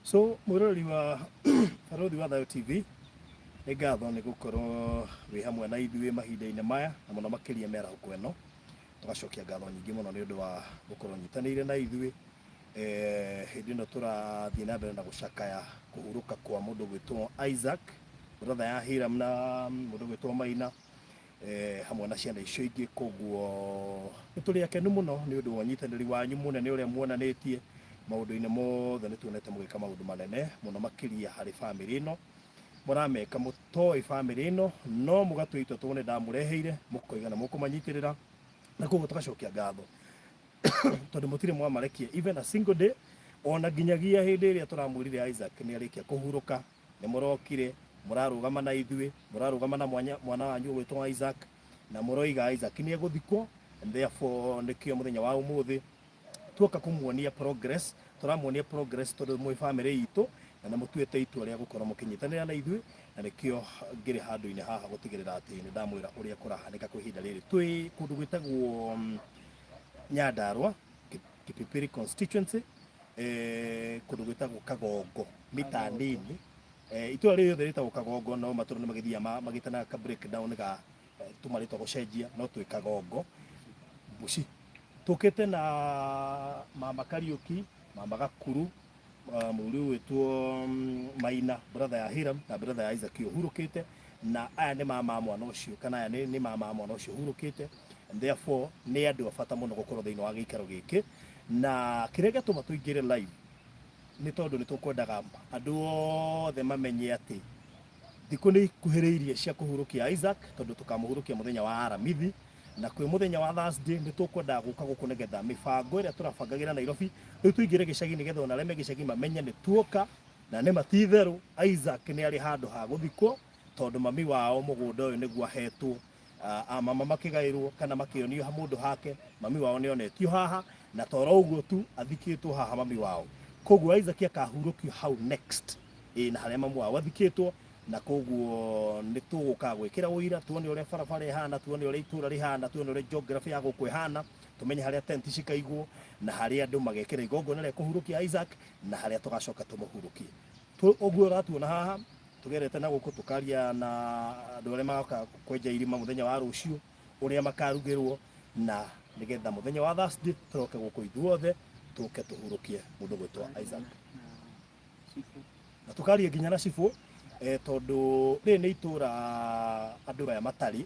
So mwĩroreri wa Barũthi wa Thayũ TV, nĩ ngatho nĩ gũkorwo wĩ hamwe na ithuĩ mahinda-inĩ maya na mũno makĩria mĩarahũko ĩno. Tũgacokia ngatho nyingĩ mũno nĩ ũndũ wa gũkorwo ũnyitanĩire na ithuĩ eh, hĩndĩ ĩno tũrathiĩ na mbere na gũcakaya kũhurũka kwa mũndũ gwĩtwo Isaac, brother ya Hiram na mũndũ gwĩtwo Maina eh, hamwe na ciana icio ingĩ. Koguo nĩ tũrĩ akenu mũno nĩ ũndũ wa ũnyitanĩri wanyu mũnene ũrĩa muonanĩtie maũndũ-inĩ mothe. Nĩ tuonete mũgĩka maũndũ manene mũno makĩria harĩ bamĩrĩ ĩno, mũrameka mũtoĩ bamĩrĩ ĩno, no mũgatua itua tondũ nĩ ndamũreheire, mũkoiga na mũkũmanyitĩrĩra, na koguo tũgacokia ngatho tondũ mũtirĩ mwamarekia even a single day, ona nginyagia hĩndĩ ĩrĩa tũramwĩrire Isaac nĩ arĩkia kũhurũka, nĩ mũrokire mũrarũgama na ithuĩ, mũrarũgama na mwanya, mwana wanyu ũgwĩtwo Isaac, na mũroiga Isaac nĩ egũthikwo, and therefore nĩkĩo mũthenya wa ũmũthĩ tuoka kũmuonia progress, tũramuonia progress tondũ mwĩ family itũ na nĩ mũtuĩte itua rĩa gũkorwo mũkĩnyitanĩra na ithuĩ, na nĩkĩo ngĩrĩ handũ-inĩ haha gũtigĩrĩra atĩ nĩ ndamwĩra ũrĩa kũrahanĩka kwa ihinda rĩrĩ. Twĩ kũndũ gwĩtagwo Nyandarua, Kipipiri constituency, eh, kũndũ gwĩtagwo Kagongo, mita nini. Eh, itũra rĩrĩ rĩothe rĩtagwo Kagongo, no matũra nĩ magĩthiaga magĩtanaga ka breakdown ga eh, tũmarĩtwa gũcenjia, no twĩ Kagongo Mbuci. Tũkĩte na mama Kariũki, mama Gakuru, mũthuri ũgwĩtwo Maina, brother ya Hiram na brother ya Isaac ũhurũkĩte, na aya nĩ mama a mwana ũcio, kana aya nĩ mama a mwana ũcio ũhurũkĩte, and therefore nĩ andũ a bata mũno gũkorwo thĩinĩ wa gĩikaro gĩkĩ. Na kĩrĩa gĩatũma tũingĩre live nĩ tondũ nĩ tũkwendaga andũ othe mamenye atĩ thikũ nĩ ikuhĩrĩirie cia kũhurũkia Isaac, tondũ tũkamũhurũkia mũthenya wa Aramithi, na kwĩ mũthenya wa Thursday nĩ tũkwendaga gũka gũkũ nĩgetha mĩbango ĩrĩa tũrabangagĩra Nairobi rĩu tũingĩre gĩcagi, nĩgetha ona arĩa me gĩcagi mamenye nĩ tuoka, na nĩ ma ti itherũ Isaac nĩ arĩ handũ ha gũthikwo, tondũ mami wao mũgũnda ũyũ nĩguo ahetwo. A mama makĩgaĩrwo kana makĩonio ha mũndũ hake, mami wao nĩ onetio haha, na toro ũguo tu athikĩtwo haha mami wao. Koguo Isaac akahurũkio hau next ĩ na harĩa mamu wao athikĩtwo, na koguo nĩ tũgũka gwĩkĩra ũira, tuone ũrĩa barabara ĩhana, tuone ũrĩa itũra rĩhana, tuone ũrĩa geography ya gũkũ ĩhana, tũmenye harĩa tent cikaigwo na harĩa andũ magekĩra igongona rĩa kũhurũkia Isaac na harĩa tũgacoka tũmũhurũkie. Ũguo ũratuona haha tũgerete na gũkũ, tũkaria na andũ arĩa magoka kwenja irima mũthenya wa rũciũ ũrĩa makarugĩrwo, na nĩgetha mũthenya wa Thursday tũroke gũkũ ithuothe tũke tũhurũkie mũndũ gwĩtwo Isaac, na tũkaria nginya na cibũ eh, tondũ rĩrĩ nĩ itũra andũ aya matarĩ,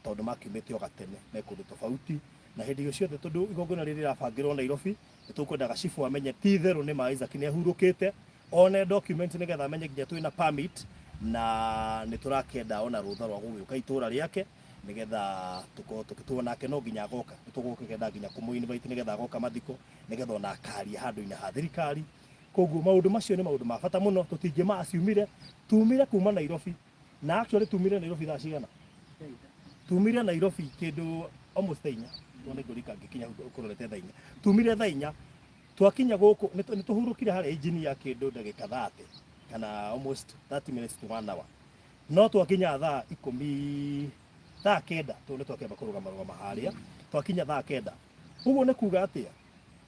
tondũ makiumĩte o gatene me kũndũ tofauti, na hĩndĩ ĩyo ciothe tondũ igongona rĩrĩ rĩrabangĩrwo Nairobi, nĩ tũkwendaga cibũ amenye ti itherũ nĩ ma Isaac nĩ ahurũkĩte, one document nĩgetha amenye nginya twĩna permit, na nĩ tũrakĩenda ona rũtha rwa gũgĩũka itũra rĩake nĩgetha tũkorwo tũkĩtuo nake, no nginya agoka, nĩ tũgũkĩenda nginya kũmũ invite nĩgetha agoka mathiko, nĩgetha ona akaria handũ-inĩ ha thirikari. Koguo maũndũ macio nĩ maũndũ ma bata mũno, tũtingĩma assume tumire kuma Nairobi, na actually tumire Nairobi thaa cigana? Tumire Nairobi kĩndũ almost thaa 4, tuone ngũrika ngĩkinya kũrorete thaa 4, tumire thaa 4, twakinya gũkũ nĩ tũhurũkire harĩa engineer kĩndũ ndagĩka 30 kana almost 30 minutes to 1 hour, no twakinya thaa 10, thaa 9, tondũ nĩ twakĩamba kũrũgama rũgama harĩa, twakinya thaa 9. Ũguo nĩ kuga atĩa?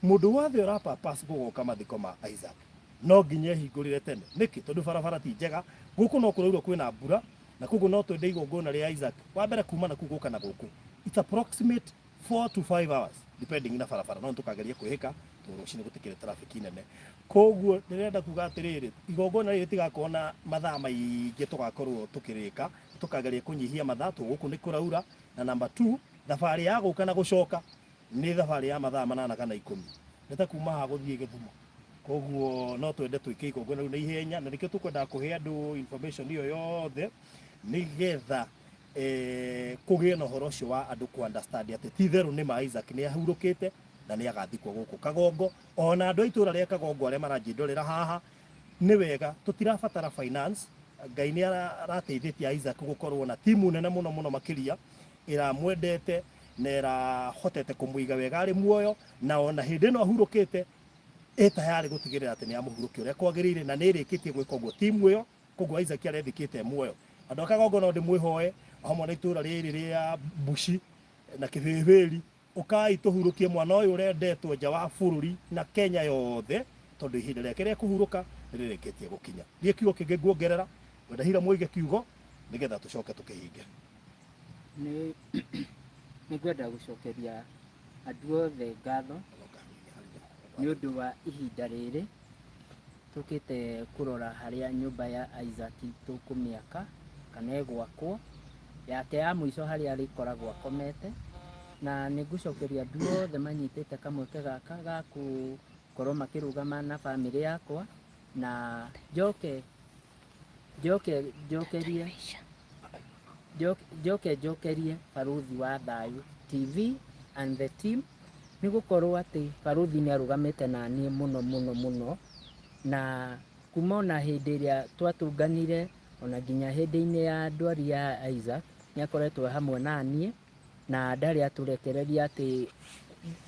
Mũndũ wothe ũrapapas gũgoka mathiko ma Isaac no nginya ehingũrĩre tene. Nĩkĩ? Tondũ barabara ti njega gũkũ, no kũraurwo kwĩna mbura, na koguo no twende igongona rĩa Isaac wa mbere kuma na kuu gũka na gũkũ, it's approximate 4 to 5 hours depending na barabara, no nĩtũkageria kwĩhĩka tondũ rũcinĩ gũtikĩrĩ traffic nene. Koguo ndĩrenda kuga atĩrĩrĩ, igongona rĩrĩ rĩtigakorwo na mathaa maingĩ tũgakorwo tũkĩrĩka, tũkageria kũnyihia mathaa tondũ gũkũ nĩ kũraura, na number 2, thabarĩ ya gũka na gũcoka nĩ thabarĩ ya mathaa 8 kana 10, nĩ ta kuma haha gũthiĩ Gĩthumo. Koguo no twende twĩke igongona rĩu na ihenya, na nĩkĩo tũkwendaga kũhe andũ information ĩyo yothe nĩgetha eh, kũgĩe na ũhoro ũcio wa andũ kũ understand atĩ ti itherũ nĩ ma Isaac nĩ ahurũkĩte na nĩ agathikwo gũkũ Kagongo. Ona andũ a itũra rĩa Kagongo arĩa maranjĩndorera haha, nĩ wega, tũtirabatara finance. Ngai nĩ arateithĩtie Isaac gũkorwo na timu nene mũno mũno makĩria ĩramwendete na ĩrahotete kũmũiga wega arĩ muoyo, na ona hĩndĩ ĩno ahurũkĩte ĩ tayarĩ gũtigĩrĩra atĩ nĩ amũhurũkia ũrĩa kwagĩrĩire, na nĩ ĩrĩkĩtie gwĩka ũguo timu ĩyo. Koguo Isaac arethikĩte e muoyo. Andũ a Kagongo no ndĩmwĩhoe hamwe na itũra rĩrĩ rĩa Mbuci na Kĩbĩbĩri, ũkai tũhurũkie mwana ũyũ ũrendetwo nja wa bũrũri na Kenya yothe, tondũ ihinda rĩake rĩa kũhurũka nĩ rĩrĩkĩtie gũkinya. Niĩ kiugo kĩngĩ nguongerera, ngwenda Hiram oige kiugo nĩgetha tũcoke tũkĩhinge. Nĩ ngwenda gũcokeria andũ othe ngatho nĩ ũndũ wa ihinda rĩrĩ tũkĩte kũrora harĩa nyũmba ya Isaac tũkũmĩaka kana ĩgwakwo yake ya mũico harĩa arĩkoragwo akomete. Na nĩ ngũcokeria andũ othe manyitĩte kamweke gaka ga gũkorwo makĩrũgama na bamĩrĩ yakwa, na njoke njoke njokerie njoke njokerie Barũthi wa Thayũ TV and the team, nĩ gũkorwo atĩ Barũthi nĩ arũgamĩte na niĩ mũno mũno mũno, na kuma ona hĩndĩ ĩrĩa twatũnganire ona nginya hĩndĩ-inĩ ya ndwari ya Isaac, nĩ akoretwo hamwe na niĩ, na ndarĩ atũrekereria atĩ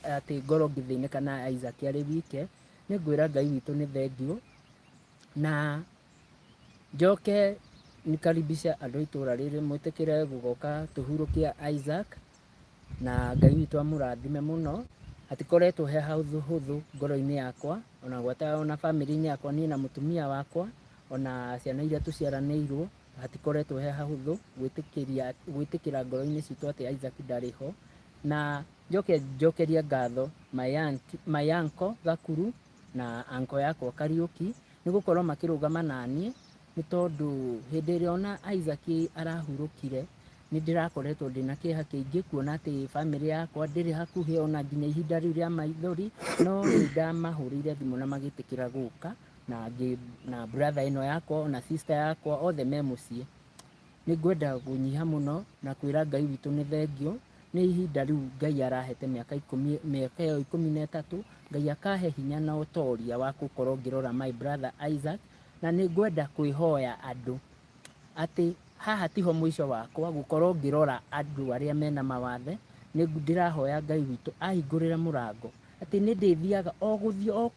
atĩ ngorwo ngĩthĩnĩka na Isaac arĩ wike. Nĩ ngwĩra Ngai witũ nĩ thengiũ, na njoke nikaribishe andũ a itũra rĩrĩ mwĩtĩkĩre gũgoka tũhurũkie Isaac, na Ngai witũ amũrathime mũno. Hatikoretwo he hahũthũ ngoro-inĩ yakwa, ona gwata ona bamĩrĩ-inĩ yakwa, niĩ na mũtumia wakwa, ona ciana iria tũciaranĩirwo, hatikoretwo he hahũthũ gwĩtĩkĩria gwĩtĩkĩra ngoro-inĩ citũ atĩ Isaac ndarĩ ho. Na njoke njokerie ngatho my aunt, my uncle Gakuru na uncle yakwa Kariũki, nĩ gũkorwo makĩrũgama naniĩ, nĩ tondũ hĩndĩ ĩrĩa ona Isaac arahurũkire, nĩ ndĩrakoretwo ndĩna kĩeha kĩingĩ kuona atĩ bamĩrĩ yakwa ndĩrĩ hakuhĩ ona nginya ihinda rĩu rĩa maithori, no nĩ ndamahũrĩire thimũ na magĩtĩkĩra gũka, na ngĩ na brother ĩno yakwa ona sister yakwa othe me mũciĩ. Nĩ ngwenda kũnyiha mũno na kwĩra Ngai witũ nĩ thengiũ, nĩ ihinda rĩu Ngai arahete mĩaka ikũmi, mĩaka ĩyo 13, Ngai akahe hinya na ũtoria wa gũkorwo ngĩrora my brother Isaac, na nĩ ngwenda kwĩhoya andũ atĩ haha tiho mũico wakwa gũkorwo ngĩrora andũ arĩa mena mawathe, nĩ ndĩrahoya Ngai witũ ahingũrĩre mũrango atĩ nĩ ndĩthiaga o gũthiĩ o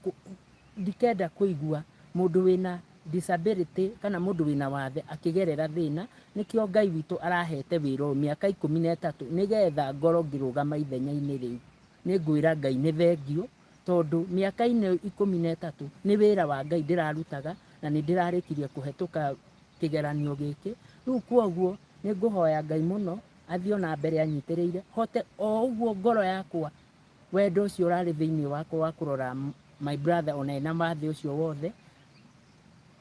ndikenda kũigua mũndũ wĩna disability kana mũndũ wĩna wathe akĩgerera thĩna, nĩkĩo Ngai witũ arahete wĩra ũyũ mĩaka 13 nĩgetha ngorwo ngĩrũgama ithenya-inĩ rĩu. Nĩ ngwĩra Ngai nĩ thengiũ tondũ mĩaka-inĩ 13 nĩ wĩra wa Ngai ndĩrarutaga na nĩ ndĩrarĩkirie kũhetũka kĩgeranio gĩkĩ. Rĩu kwoguo nĩ ngũhoya Ngai mũno athiĩ ona mbere anyitĩrĩire hote o ũguo ngoro yakwa wendo ũcio ũrarĩ thĩinĩ wakwa wa kũrora my brother ona ena wathe ũcio wothe,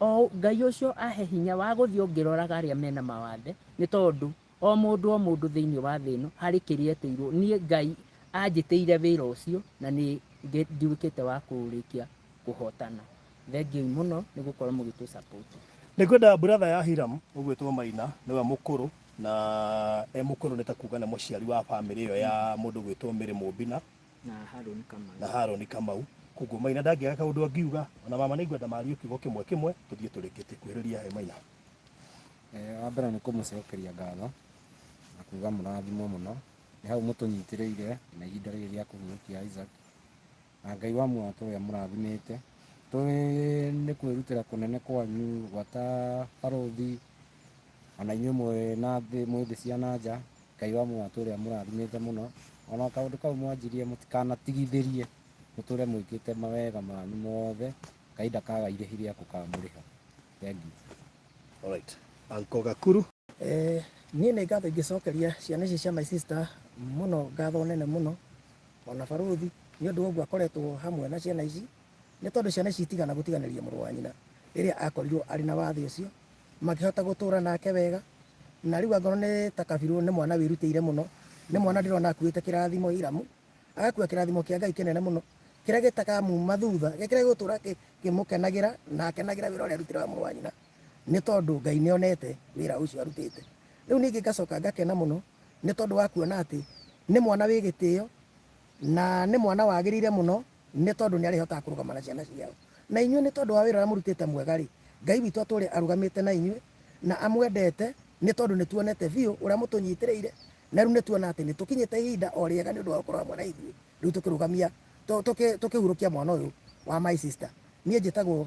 o Ngai ũcio ahe hinya wa gũthiĩ ngĩroraga arĩa mena mawathe, nĩ tondũ o mũndũ o mũndũ thĩinĩ wa thĩ ĩno harĩ kĩrĩa etĩirwo. Niĩ Ngai anjĩtĩire wĩra ũcio na nĩ nduĩkĩte wa kũũrĩkia kũhotana. Thengiũi mũno nĩ gũkorwo mũgĩtũ support. Nĩ ngwenda brother ya Hiram ũgwĩtwo Maina nĩwe mũkũrũ na e mũkũrũ nĩ ta kuga nĩ mũciari wa famĩlĩ ĩyo ya mũndũ ũgwĩtwo Mary Mũmbina na Harũni Kamau. Na Harũni Kamau. Koguo Maina ndangĩaga kaũndũ angiuga, ona mama nĩ ngwenda marie kiugo kĩmwe kĩmwe tũthiĩ tũrĩkĩtie kuhĩrĩria he Maina. Wa mbere nĩ kũmũcokeria ngatho na kuga mũrathimwo mũno nĩ hau mũtũnyitĩrĩire na ihinda rĩrĩ rĩa kũhurũkia Isaac. Na Ngai wa muoyo atũũre amũrathimĩte. Tũĩ nĩ kwĩrutĩra kũnene kwanyu gwata barũthi ona inyuĩ mwĩ na thĩ mwĩ thĩ cia na nja. Ngai wa muoyo atũũre amũrathimĩte mũno. Ona kaũndũ kau mwanjirie mũtikanatigithĩrie, mũtũũre mwĩkĩte mawega manyu mothe. Ngai ndakaga irĩhi rĩa gũkamũrĩha. Thengiũ. Alright. Uncle Gakuru. Niĩ nĩ ngatho ingĩcokeria ciana ici cia my sister mũno, ngatho nene mũno, ona barũthi nĩ ũndũ wa ũguo akoretwo hamwe na ciana ici, nĩ tondũ ciana ici itigana gũtiganĩria mũrũ wa nyina rĩrĩa akorirwo arĩ na wathe ũcio, makĩhota gũtũra nake wega, na rĩu angorwo nĩ ta kabirũ nĩ mwana wĩrutĩire mũno, nĩ mwana ndĩrona akuĩte kĩrathimo Hiramu, agakua kĩrathimo kĩa Ngai kĩnene mũno, kĩrĩa gĩtakamuma thutha, kĩrĩa gĩgũtũra kĩmũkenagĩra na akenagĩra wĩra ũrĩa arutĩra wa mũrũ wa nyina, nĩ tondũ Ngai nĩ onete wĩra ũcio arutĩte. Rĩu ningĩ ngacoka ngakena mũno nĩ tondũ wa kuona atĩ nĩ mwana wĩ gĩtĩo na nĩ mwana wagĩrĩire mũno nĩ tondũ nĩ arĩhotaga kũrũgama na ciana ciao. Na inyuĩ nĩ tondũ wa wĩra ũrĩa mũrutĩte mwega rĩ, Ngai witũ atũre arũgamĩte na inyuĩ. Na amwendete nĩ tondũ nĩ tuonete biũ ũrĩa mũtũnyitĩrĩire, na rĩu nĩ tuona atĩ nĩ tũkinyĩte ihinda o rĩega nĩ ũndũ wa gũkorwo hamwe na ithuĩ rĩu tũkĩrũgamia tũkĩhurũkia mwana ũyũ wa my sister. Niĩ njĩtagwo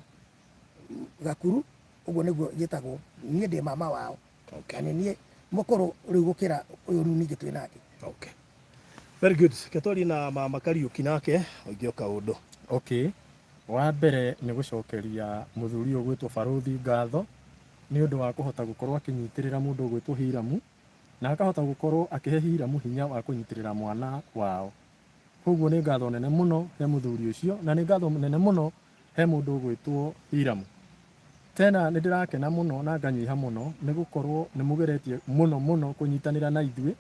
Gakuru, ũguo nĩguo njĩtagwo, niĩ ndĩ mama wao. Okay. Na nĩ niĩ mũkũrũ rĩu gũkĩra ũyũ rĩu ningĩ twĩ nake. Okay. Very good. Reke twarie na mama Kariũki nake oige o kaũndũ. Okay. Wa mbere nĩ gũcokeria mũthuri ũyũ ũgwĩtwo Barũthi ngatho nĩ ũndũ wa kũhota gũkorwo akĩnyitĩrĩra mũndũ ũgwĩtwo Hiramu na akahota gũkorwo akĩhe Hiramu hinya wa kũnyitĩrĩra mwana wao. Koguo nĩ ngatho nene mũno he mũthuri ũcio na nĩ ngatho nene mũno he mũndũ ũgwĩtwo Hiramu. Tena nĩ ndĩrakena mũno na nganyiha mũno nĩ gũkorwo nĩ mũgeretie mũno mũno kũnyitanĩra na ithuĩ,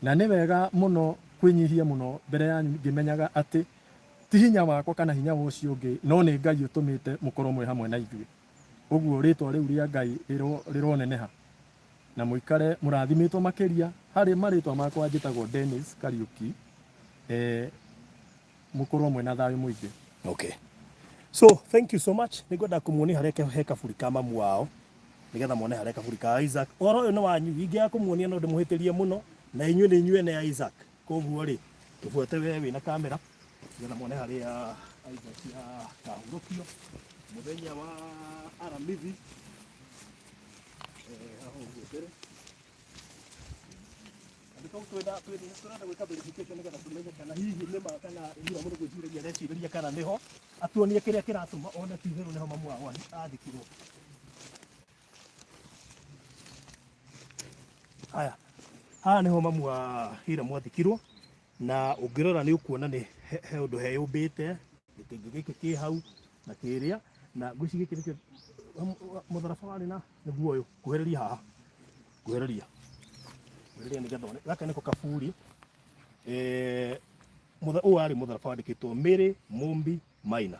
na nĩ wega mũno kwĩnyihia mũno mbere yanyu ngĩmenyaga atĩ ti hinya wakwa kana hinya wa ũcio ũngĩ, no nĩ Ngai ũtũmĩte mũkorwo mwĩ hamwe na ithuĩ. Ũguo rĩtwa rĩu rĩa Ngai rĩroneneha na mũikare mũrathimĩtwo makĩria. Harĩ marĩtwa makwa njĩtagwo Dennis Kariuki. Eh, mũkorwo mwĩna thayũ mũingĩ. Okay. So, thank you so much. Nĩngwenda kũmuonia harĩa he kaburi ka mamu wao nĩgetha muone harĩa kaburi ka Isaac. Ũhoro ũyũ nĩ wanyu, ingĩaga kũmuonia no ndĩmũhĩtĩrie mũno, na inyuĩ nĩ inyuĩ ene Isaac. Koguo rĩ, tũbuate we wĩna kamera nĩgetha muone harĩa Isaac akahurũkio mũthenya wa Aramithi. Eh, haha ũguo mbere. Angĩkorwo twenda tũrenda gwĩka verification nĩgetha tũmenye kana hihi nĩ ma kana Hira mũndũ gwĩciragia arecirĩria kana nĩho, atuonie kĩrĩa kĩratũma one ti itherũ nĩho mamu wao athikirwo. Haya, haha nĩho mamu wa Hira mwathikirwo, na ũngĩrora nĩ ũkuona nĩ he ũndũ heyũmbĩte, gĩtingĩ gĩkĩ kĩ hau na kĩrĩa, na ngwĩciria gĩkĩ nĩkĩo mũtharaba warĩ na nĩguo ũyũ, kuhĩrĩria haha, kuhĩrĩria kuhĩrĩria nĩgetha one. Gaka nĩko kaburi, eh, ũyũ warĩ mũtharaba wandĩkĩtwo Mary Mumbi Maina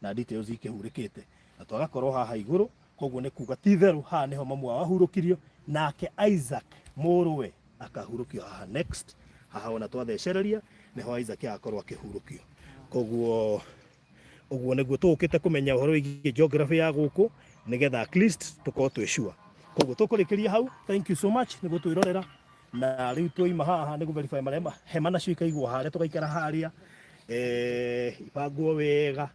na details ikĩhurĩkĩte, na twagakorwo haha igũrũ. Koguo nĩ kuga ti itherũ haha nĩho mamu wao ahurũkirio, nake Isaac mũrũwe akahurũkio haha next. Haha ona twathecereria nĩho Isaac agakorwo akĩhurũkio. Koguo ũguo nĩguo tũgũkĩte kũmenya ũhoro wĩgiĩ geography ya gũkũ nĩgetha at least tũkorwo twĩ sure. Koguo tũkũrĩkĩria hau. Thank you so much nĩ gũtwĩrorera, na rĩu twaima haha nĩ gũ-verify marĩa hema nacio ikaigwo harĩa, tũgaikara harĩa, eh, ibangwo wega,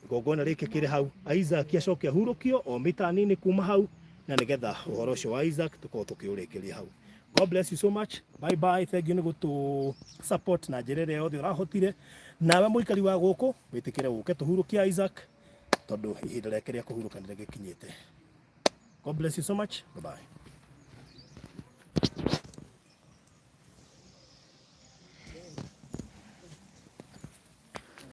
igongona rĩkĩkĩre hau, Isaac acoke ahurũkio o mita nini kuma hau, na nĩgetha ũhoro ũcio wa Isaac tũkorwo tũkĩũrĩkĩria hau. God bless you so much. Bye bye. Thank you nĩ gũtũ support na njĩra ĩrĩa yothe ũrahotire. Nawe mũikari wa gũkũ wĩtĩkĩre ũke tũhurũkie Isaac tondũ ihinda rĩake rĩa kũhurũka nĩ rĩgĩkinyĩte. God bless you so much. Bye bye.